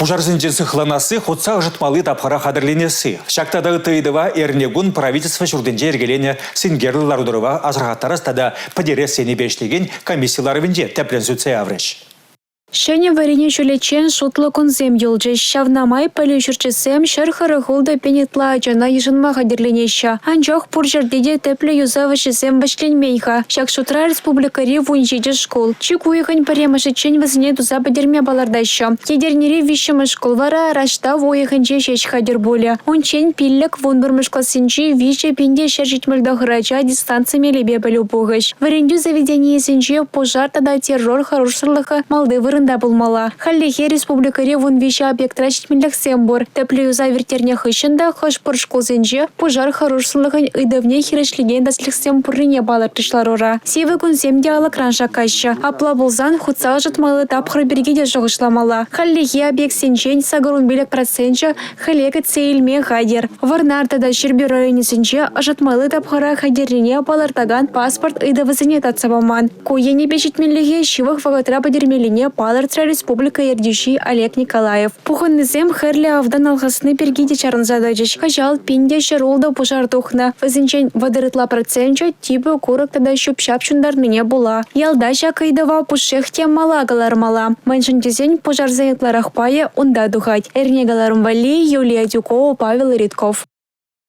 Пушарсенчен сыхланасси, хутса ӑшӑтмалли тапхӑра хатӗрленесси. Ҫак тата ытти ыйтӑва эрнекун правительство ҫуртӗнче йӗркеленӗ синкерлӗ лару-тӑрӑва асӑрхаттарас тата пӗтерес енӗпе ӗҫлекен комисси ларӑвӗнче тӗплӗн сӳтсе яврӗҫ. Ҫӗнӗ вӗренӳ ҫулӗччен шутлӑ кунсем юлчӗҫ. Ҫавна май пӗлӳ ҫурчӗсем 146 пин ытла ачана йышӑнма хатӗрленеҫҫӗ. Анчах пур ҫӗрте те тӗплӗ юсав ӗҫӗсем вӗҫленмен-ха. Ҫак шутра республикӑри 17 шкул. Чӳк уйӑхӗн пӗрремӗшӗччен вӗсене туса пӗтерме палӑртаҫҫӗ. Етӗрнери 3-мӗш шкул вара раштав уйӑхӗнче ҫеҫ хатӗр пулӗ. Унччен 5-11-мӗш классенчи 3179 ача дистанци мелӗпе пӗлӳ пухӗҫ. Вӗрентӳ заведенийӗсенче пушар тата террор хӑрушсӑрлӑхӗ малти вырӑнта пулмалла. Хальлӗхе республикӑри 13 объектра ҫитменлӗхсем пур. Тӗплӗ юсав ирттернӗ хыҫҫӑн та хӑш-пӗр шкулсенче пушар хӑрушсӑрлӑхӗн ыйтӑвне хирӗҫлекен тӗслӗхсем пуррине палӑртрӗҫ ларура. Сивӗ кунсем те алӑкран шаккаҫҫӗ. Апла пулсан хутса ӑшӑтмалли тапхӑр пирки те шухӑшламалла. Хальлӗхе объектсенчен 85 проценчӗ хӗле кӗтсе илме хатӗр. Вӑрнар тата Ҫӗрпӳ районӗсенче ӑшӑтмалли тапхӑра хатӗррине палӑртакан паспорт ыйтӑвӗсене татса паман. Ку енӗпе ҫитменлӗхе ҫывӑх вӑхӑтра пӗтермеллине палӑртрӗ республика ертӳҫи Олег Николаев. Пухӑннисем хӗрлӗ автан алхасни пирки те чарӑнса тӑчӗҫ. Кӑҫал 1106 пушар тухнӑ. Вӗсенчен 30 ытла проценчӗ типӗ курӑк тата ҫӳп-ҫап ҫунтарнине пула. Ялта ҫак ыйтӑва пушшех те мала кӑлармалла. Мӗншӗн тесен пушарсен ытларах пайӗ унта тухать. Эрне кӑларӑм валли Юлия Адюкова, Павел Ритков.